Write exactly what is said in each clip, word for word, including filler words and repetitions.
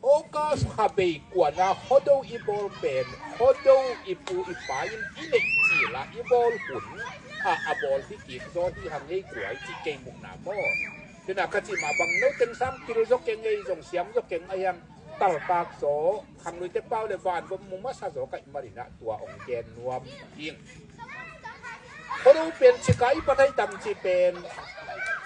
August kha bei kuana Khuado i bawl pen, Khuado i pu i pa in i neih cil a i bawl hun a, a bawl hi kik zaw hi hang ei kuai cih kei muhna maw. Tuna ka cih mah bang no teng sang pil zaw keng ei zong siam zaw keng a hiang taltak zaw khangluite pau le van vom mu masa zaw ka i marinah tua ong gen nuam ing. Khuado pen cika i pathai tam ci pen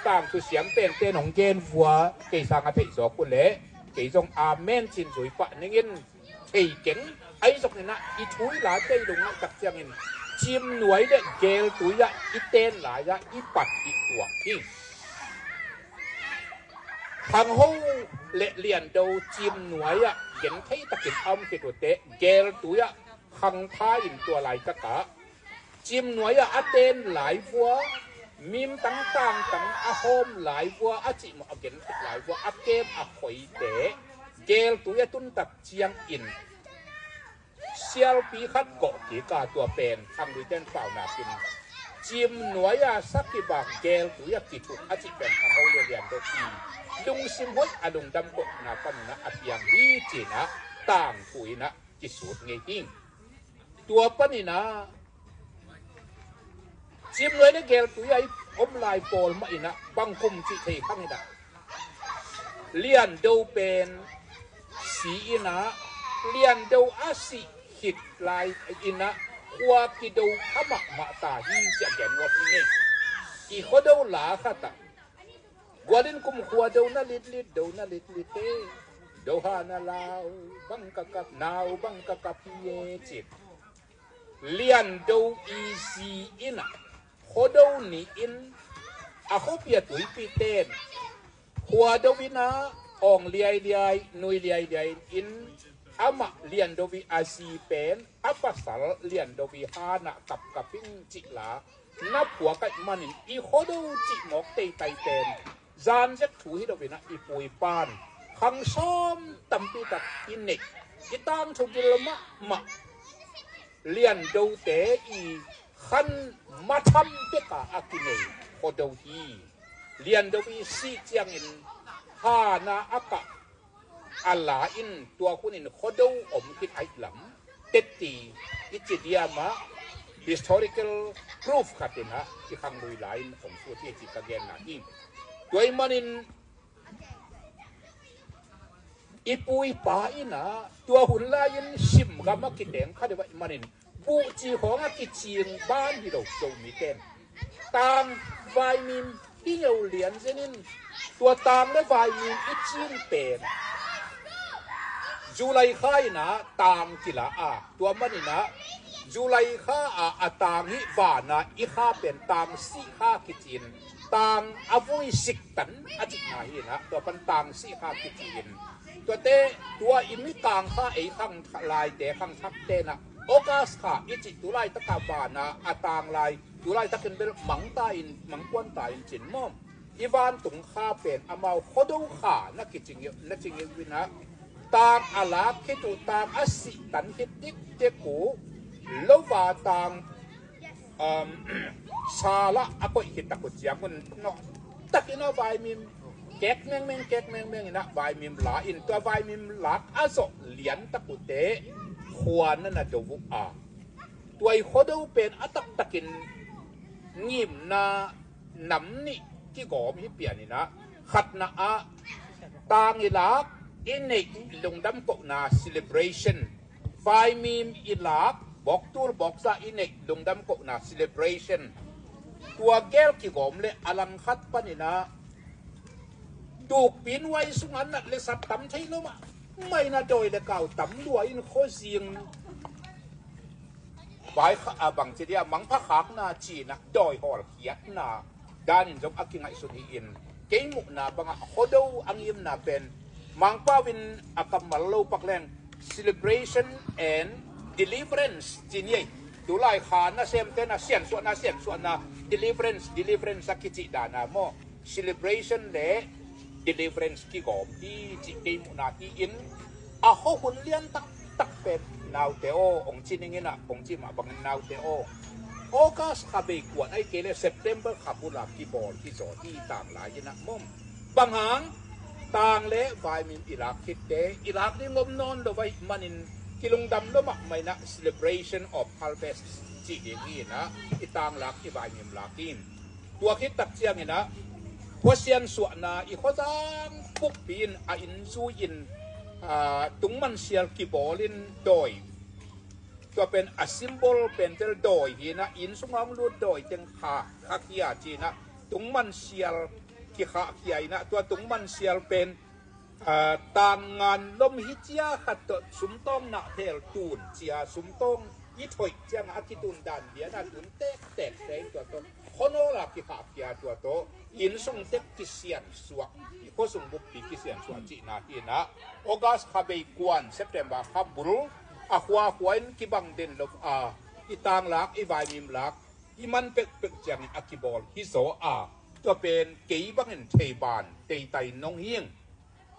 tangthu siam pen ten ong gen vua kei sang a theih zaw ku leh kei zong amen cin zui pah ningin thei keng. Ahi zong inah i thu i la tei lung ngaih tak ciangin cimnuai le geltui ah i ten lai ah i pat i tuak hi. Khangho le liando cimnuai ah gen thei takin a om khit uh teh geltui ah khangtha in tua laitak ah cimnuai ah a ten lai vua, mim tangtang tang a hawm lai vua, a cihmawh a gen khit lai vua, a kem a khoite geltui a tuntak ciangin sialpi khat kawh kik a tua pen khangluiten paunakin cimnuai a sakibak geltui a kithuk a cih pen khangho le liando i lungsim hoih a lungdam kohna panunah a piang hi cinah tangthu inah kisut ngei hi. Tua paninah cimnuai le geltui a i om lai pawl mah inah bangkum cih thei khang inah liando pen si inah liando a sih khit lai inah khua kido kha mahmah ta hi ciah gen ngawt hi ngei. I Khuado la khatah gualin kum khua do na litlit do na litlit te do ha na lau bang ka kap nau bang ka kap hi e cin. Liando i zi inah Khuado ni in a khuapia tuipi ten khua do inah awng liailiai nui liailiai in amah liando i a zi pen a pasal liando i hanah kapkap in cih la na phuak aih manin i Khuado cih mawk teitai pen zan zek thu hi lo inah i pu i pan khang sawm tampi tak i neih i tangthu gil mahmah liandote i khan matham beka a kinei Khuado hi. Liando i sih ciangin hana a kah a la in tua hunin Khuado om khit aih lam tetti i ci diamah historical proof khat inah i khanglui la in om suat hi ci ka genna hi. Tua i manin i pu i pa inah tua hun lai in simgam a kiteng kha deuh aih manin buhci khawng a kicing ban hi lo Zomite in tang vaimim i ngeu lian zenin tua tang le vaimim i cin pen July kha inah tang kila a tua man inah July kha a a tang hi vana i kha pen tang sih kha kicin tang a vui sik tan a cihna hi inah tua pan tang sih kha kicin tuate tua i mi tang kha ei khang laite khang thakte inah August kha i cih tu laitak a vana a tang lai tu laitakin bel mangta in mangkuanta in cin maw i vantung kha pen amau Khuado kha na kicing na cing inah tang a lak khit uh tang a sih tan khit dikdek uh lova tang um, sala a koih khit tak uh ciang un nawh takin a vaimim kek mengmeng kek mengmeng inah vaimim la in tua vaimim lak a zawh lian tak uh te khuan na na do uh a tua i Khuado pen a taktakin ngimna nam nih kigawm hi pian inah khatna ah tang i lak i neih lungdam kohna celebration vaimim i lak bawktul bawkza i neih lungdam kohna celebration tua gel kigawm le a langkhat pan inah tukpi nuai sungah nat le sat tam thei lo mah maina dawi le kau tam lua in khuazing vai kha a bang ci dia mangpha khakna cinah dawi hawl khiatna danin zong a kingaihsun hi in kei muhna bangah Khuado a ngimna pen Mangpau in a kammal lo pak leng celebration and deliverance ci ni ei. Tulai kha nasemte na siansuahna siansuahna deliverance deliverance a kicih dana maw celebration le deliverance kigawm hi cih kei muhna hi in a khuahun lian taktak pen naute aw ong ci ning inah ong ci mah bangin naute aw August kha bei kuan ai kei le September kha bula kibawl hi zaw hi tang lai inah mom bang hang tang le vaimim i lak khitte i lak ding om nawn lo ahih manin kilungdam lo mahmah in ah, celebration of harvest cih ding hi in ah, i tanglak i vaimim lak in. Tua khit tak ciangin ah, khuasian suahna i khuazang pukpi in a inn zui in, aa, tungman sial kibawl in dawi, tua pen a symbol pen tel dawi hi in ah, inn sunga hong lut dawi teng kha, kha khia ci in ah, tungman sial kikhah khia in ah, tua tungman sial pen, aa, tanngan lom hi cia khat tawh sumtawng nah phel tun cia, sumtawng i thoih ciangah a kitun dan lian a tun tektek te in tua tawh khuanawl a kikhah khia, tua tawh inn sung tek kisiansuah, i khuasung bukpi kisiansuah cihna hi in ah, August kha bei kuan, September kha bul a khuakhua in kibang den lo a, i tanglak i vaimim lak i man pekpek ciangin a kibawl hi zaw a, tua pen kei bangin thei ban teitai nong hing.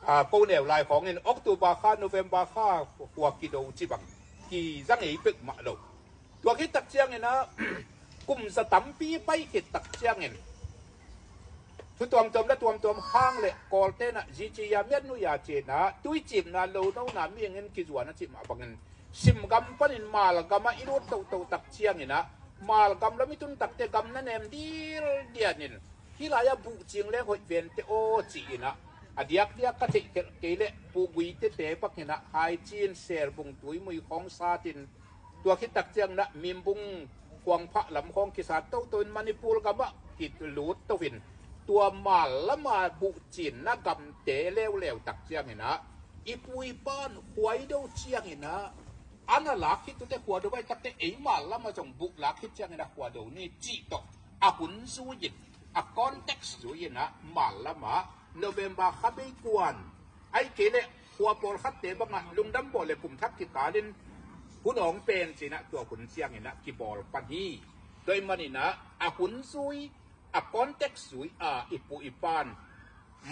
Aa, ko neu lai khawngin October kha, November kha khua kido ci bang kiza ngei pek mah lo. Tua khit tak ciangin ah, kum za tampi pai khit tak ciangin thu tuamtuam la tuamtuam hang le Kawlte in ah, zi ci a, miat nui a ci in ah, tuicimna lo nona mihing in kizuan a cih mah bangin Simgam panin Malgam ah i lut tohtoh tak ciangin ah, Malgam lam i tun takte gam na nem dildian in, hih lai-ah buhcing leng hoih vente aw ci in ah, a diakdiak ka theih kei leh Pu Guite te bang in ah, Haicin, Selbung, Tuimui khawng sat in, tua khit tak ciangin ah Mimbung, Khuangphah lam khawng kisat tohtoh in Manipur gam ah kilut to in, tua Malgam a buhcinna gamte leuleu tak ciangin ah, i pu i pan khua i do ciangin ah, a na lak khit tute khua do bai takte ei Malgam ah zong buh lak khit ciangin ah khua do ni cih tawh a hun zui in, a context zui in ah, Malgam ah November kha bei kuan, ahih kei leh khua pawlkhatte bangah lungdam bawl le kum thak kikal in hun awng pen ci in ah, tua hun ciangin ah kibawl pan hi. Tua ahih manin ah a hun zui, a context zui a i pu i pan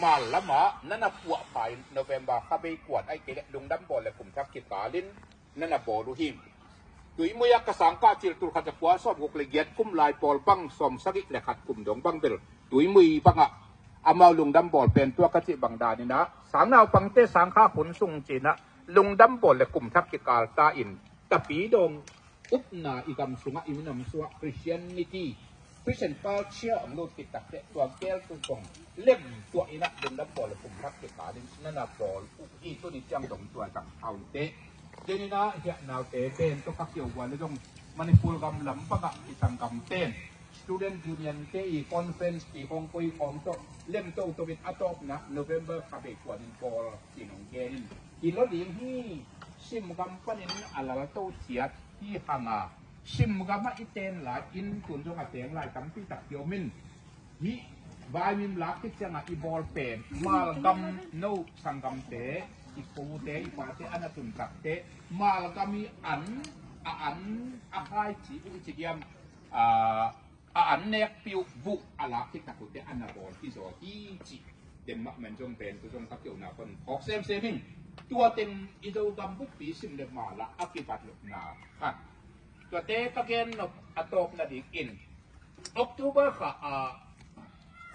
Malgam ah na na puahpha in November kha bei kuan, ahih kei leh lungdam bawl le kum thak kikal in na na bawl uh hi. Tuimui ah ka sang kah cil tul khat za kua sawm guk le giat kum lai pawl bang sawm sagih le khat kum dong bang bel Tuimui bangah amau lungdam bawl pen tua ka cih bang dan in ah, sang naupangte sang kha hun sung ci in ah lungdam bawl le kum thak kikal ta in, Tapi dong upna i gam sungah i minam sungah Christianity, Christian culture hong lut khit takte tua gel tu zong lem tuah in ah lungdam bawl le kum thak kikal in na na bawl uh hi. Tuni ciang dong tua zang hau in teh. Tua in ah hiah naute pen tawh ka kio uh a le zong Manipur gam lam bangah i sanggamte in Student Union te i conference i hong koi khawng tawh lem tohtoh in a tawpna November kha bei kuan in bawl ci in hong gen in. Hi lo ding hi. Simgam panin a lal to ciat hi hang a, Simgam ah i ten lai in tun zong a teng lai tampi tak hi om in, hih vaimim lak khit ciangah i bawl pen Malgam, no sanggamte, i pute i pate a na tun takte Malgam i an, a an, a hai ci uh i ci diam, a, a an nekpi uh buh a lak khit tak uh teh a na bawl hi zaw hi cih. Denmark men zong pen tu zong ka kio na pan phawk semsem in, tua teng i Zogam bukpi sim le Malgam a kibat lohna khat. Tuate ka gen nop a tawpna ding in, October kha a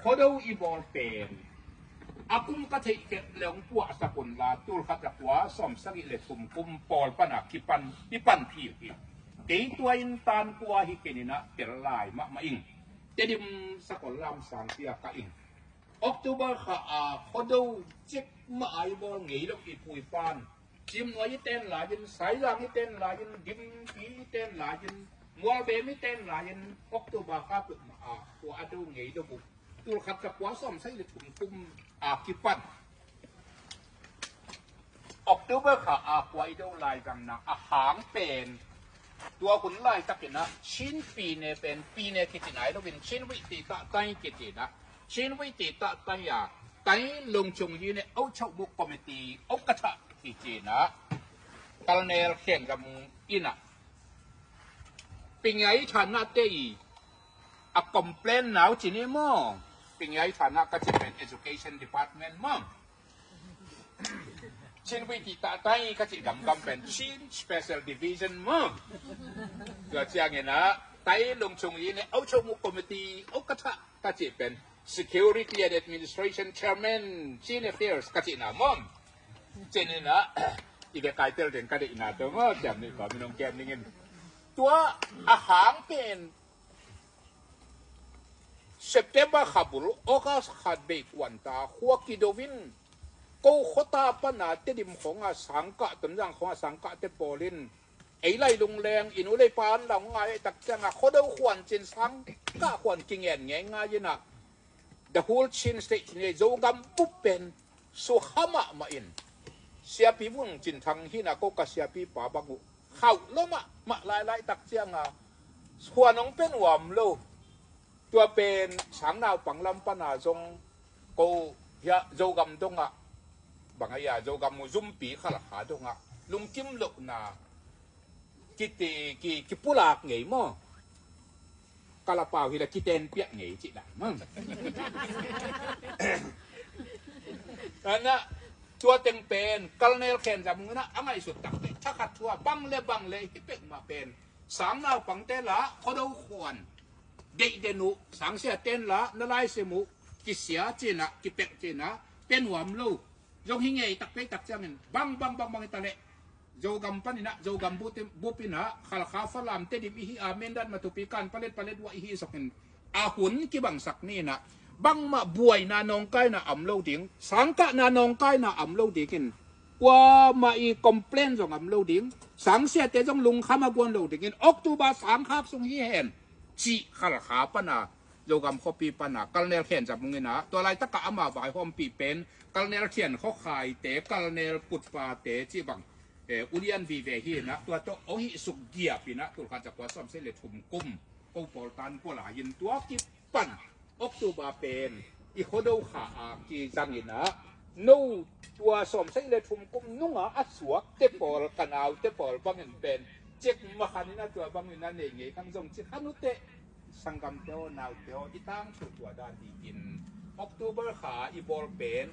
Khuado i bawl pen a kum ka theih kei leh hong puahsak un la, tul khat za kua sawm sagih le thum kum pawl pana kipan i pan phil hi. Kei tua in tan kua hi kei in ah tel lai mahmah ing. Tedim sakol lam sang sia ka ing. October kha a Khuado cik mah a i bawl ngei lo i pu i pan Cimnuai i ten lai-in, Sailang i ten lai-in, Gimpi i ten lai-in, Mualbem i ten lai-in, October kha peuhmah a khua a do ngei lo uh. Tul khat za kua sawm sagih le thum kum a kipan October kha a khua i do lai zangna a hang pen, tua hun laitakin ah Chin pine pen, pine kici nai loin Chin Vih Tih Tah Taing kici in ah, Chin Vih Tih Tah Taing a, Taing Lungchung Yi ne Au Chau Muk Committee Au Ka Tha kici in ah, Colonel Khen Gam in ah, Pingai Thana te i a complain nau ci ni maw? Pingai Thana ka ci pen Education Department maw? Chin Vih Tih Tah Taing ka ci gamgam pen Chin Special Division maw? Tua ciangin ah, Taing Lungchung Yi ne Au Chau Muk Committee Au Ka Tha ka ci pen Security and Administration Chairman, Chin Affairs ka cihna maw? Chin in ah i bia kaitel ding ka deihna tawh maw, ciam nih kua minung kem ningin. Tua a hang pen September kha bul, August kha bei kuan ta khua kido in, ko khuata pana Tedim khonga sangkah, Tonzang khonga sangkah te pawl in ei lai lungleng, i nu le i pa an lau ngai tak cianga Khuado khuan cin sangkah khuan kingen ngei ngai inah the whole Chin State, Chin Zogam bup pen sukha mahmah in, siapi Vung Cin Thang hinah ko ka siapi pa bang uh khauh lo mahmah lailai tak cianga khuan hong pe nuam lo. Tua pen sang naupang lam pana zong ko hiah Zogam dongah bang a ia Zogam uh zumpi Khalkha dongah lungkim lohna kiti ki, kipulak ngei maw? Kalapau hila kitenpiak ngei cih dan maw? Anah tua teng pen Colonel Khen Za Mung inah a ngaihsut takte thakhat thua bang le bang le hi pek mah pen sang naupangte lah Khuado khuan deihden uh, sangsia ten lah na laisem uh kisia cinah kipek cinah pe nuam lo. Zong hi ngei takpei tak ciangin bang bang bang bang hi ta leh Zogam paninah Zogam bup inah Khalkha, Falam, Tedim ihi a, Mindat, Matupi, Kanpalet, Paletwa ihi sokin a hun kibangsak ni inah bangmah buaina nawngkaina am lo ding, sangkahna nawngkaina am lo dingin, kuamah i complain zong am lo ding, sangsiate zong lungkham a guan lo dingin October sangkhak sung hi hen cih Khalkha pana Zogam khuapi pana Colonel Khen Za Mung inah tua laitaka ama vaihawmpih pen Colonel Thian Khua Khai te, Colonel Kutpa te cih bang, eh, ulian vive hi inah tua tawh hong hih suk giap inah tulkhat zakua sawmsei le thum kum ko pawl tan kua lai in tua kipan October pen i Khuado kha a kizang inah no tua sawmsei le thum kum nunga a suakte pawl, ka naute pawl bangin pen cek makhan inah tua bangin a nei ngei khang zong ci khan uh teh, sanggamte aw, naute aw, i tangthu tua dan hi in October kha i bawl pen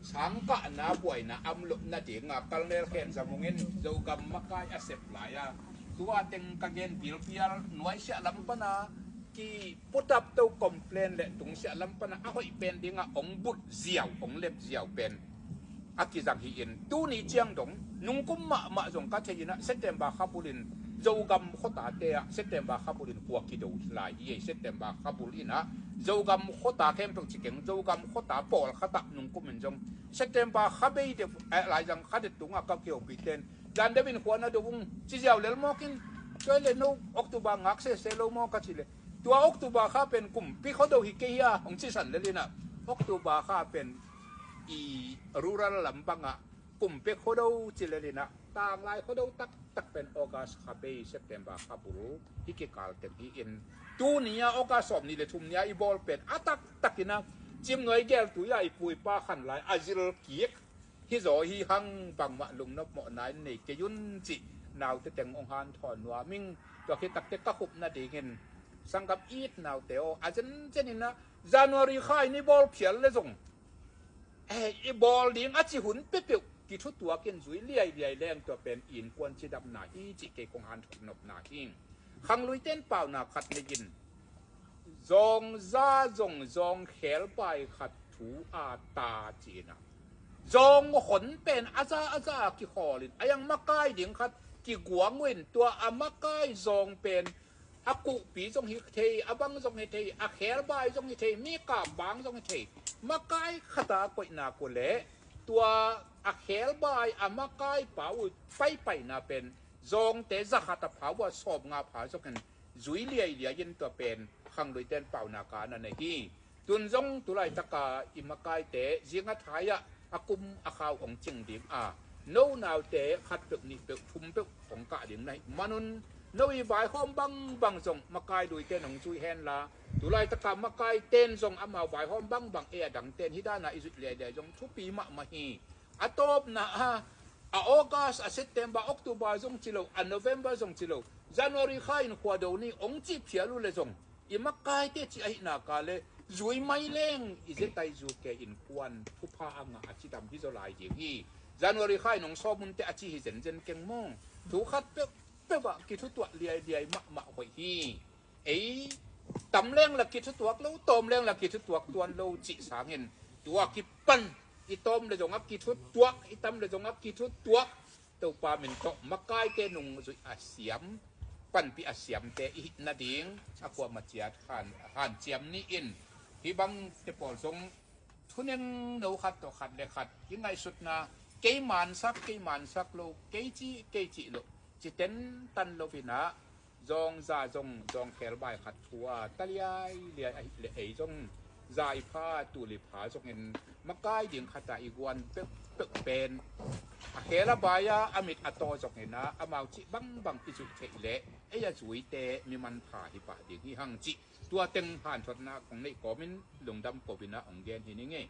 sangkahna buaina am loh nadinga Colonel Khen Za Mung in Zogam makai a sep lai a, tua teng ka gen bilpial nuaisiah lam pana ki put up to complain le tungsiah lam pana a hoih pen dinga hong but ziau, hong lep ziau pen a kizang hi in, tuni ciang dong nungkum mahmah zong ka thei inah September kha bulin Zogam khuatate ah September kha bulin kua kido lai hi ei. September kha bul inah Zogam khuata khempeuh ci keng, Zogam khuata pawlkhatah nungkum in zong September kha bei deuh, eh, laizang kha det tungah ka kihopih ten dan deuh in khua na do ung ci ziau lel mawk in, tua le no October ngak sese lo maw ka ci le, tua October kha pen kumpi Khuado hi kei hia hong cisan lel inah October kha pen i rural lam bangah kumpi Khuado ci lel inah tanglai Khuado taktak pen August kha bei, September kha bul hi kikal teng hi in, tuni a August sawm nih le thum ni a i bawl pen a taktak inah Cimnuai geltui a i pu i pa khan lai a zil kik hi zaw hi hang, bangmah lungnop mawhna in nei kei un cih naute teng hong hanthawn nuam ing. Tua khit takte ka khupna dingin sanggam it naute aw, a zenzen inah January kha in i bawl phial le zong, eh, i bawl ding a ci hun peuhpeuh kithutuak in zui liailiai leng tua pen innkuan cidamna hi cih kei kong hanthawn nopna hi. Khangluite in pauna khat nei in, zawngza zong zawng khelbai khat thu a ta ci inah zawng hon pen a za a za a kihawl in a yang makai ding khat kiguang uh in, tua a makai zawng pen a kuhpi zong hi thei, a bang zong hi thei, a khelbai zong hi thei, mi kap bang zong hi thei, makai khat a koihna kua leh tua a khelbai a makai pa uh paipaina pen zawngte za khat a pha uh a sawm nga pha zong in zui liailiai in tua pen khangluite in pauna ka na nei hi. Tun zong tulaitaka i makaite zinga thai-ah a kum a khau hong cing ding a, no naute khat peuh nih peuh thum peuh hong kah ding na hih manun no i vaihawm bangbang zong makai luite in hong zui henla, tulaitaka makaite in zong amau vaihawm bangbang ei a dangte in hih dana i zuih liailiai zong thupi mahmah hi. A tawpna a, a August, a September, October zong ci lo, a November zong ci lo, January kha in khuado ni hong cih phial uh le zong i makaite cih ahih naka le zui mai leng i zetai zu ke innkuan thupha a ngah a cidam hi zaw lai ding hi. January kha in hong sawm un teh a ci hi zenzen keng maw? Thu khat peuhpeuh ah kithutuah liailiai mahmah hoih hi. Ei Tam leng la kithutuak lo, tawm leng la kithutuak tuan lo cih sangin, tua kipan i tawm le zong a kithutuak, i tam le zong a kithutuak, Topa min tawh makaite nungzuih a siam, panpih a siamte i hih nading a kuamah ciat han, hanciam ni in, hih bangte pawl zong thunengno khat tawh khat le khat i ngaihsutna, kei mansak, kei mansak lo, kei cih, kei cih lo, ci tentan lo in ah, zawngza zong zawngkhel bai khat thu a ta liailiai ahih leh ei zong za i pha, tul i pha zongin makai ding khat ah i guan peuhpeuh pen a khel a bai a, a mit a taw zongin ah amau cih bangbang i zuih theih leh ei a zuite mi manpha hi pah ding hi hang cih tua teng hanthotna kong neih kawmin lungdam ko in ah hong gen hi ning ei.